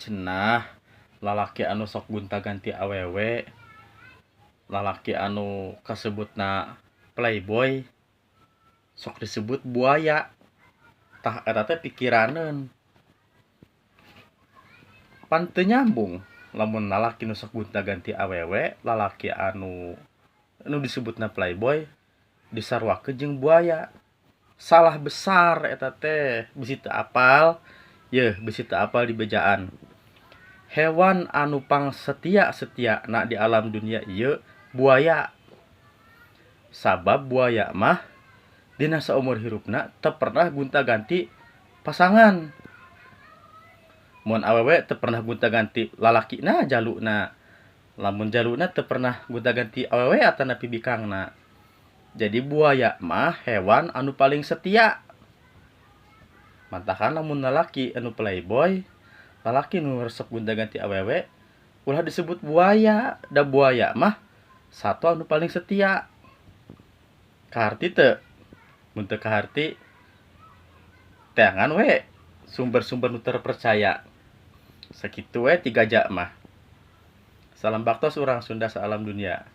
Cenah lalaki anu sok gonta-ganti awewe, lalaki anu kasebutna playboy, sok disebut buaya. Tah, eta teh pikiraneun, pan teu nyambung lamun lalaki nu sok gonta-ganti awewe, lalaki anu nu disebutna playboy disaruakeun jeung buaya. Salah besar eta teh. Bisi teu apal yeuh, bisi teu apal dibejaan. Hewan anu pangsetia-setiana di alam dunia ieu buaya, sabab buaya mah dina saumur hirupna teu pernah gonta-ganti pasangan. Mun awewe teu pernah gonta-ganti lalakina, jaluna. Lamun jaluna teu pernah gonta-ganti awewe atanapi bikangna. Jadi buaya mah hewan anu paling setia. Matakan lamun lalaki anu playboy, lalaki nu resep gonta-ganti awewe, ulah disebut buaya, da buaya mah satwa anu paling setia. Kaharti teu? Mun teu kaharti, teangan we sumber-sumber nu terpercaya. Sakitu we ti Gajah mah. Salam baktos urang Sunda saalam dunia.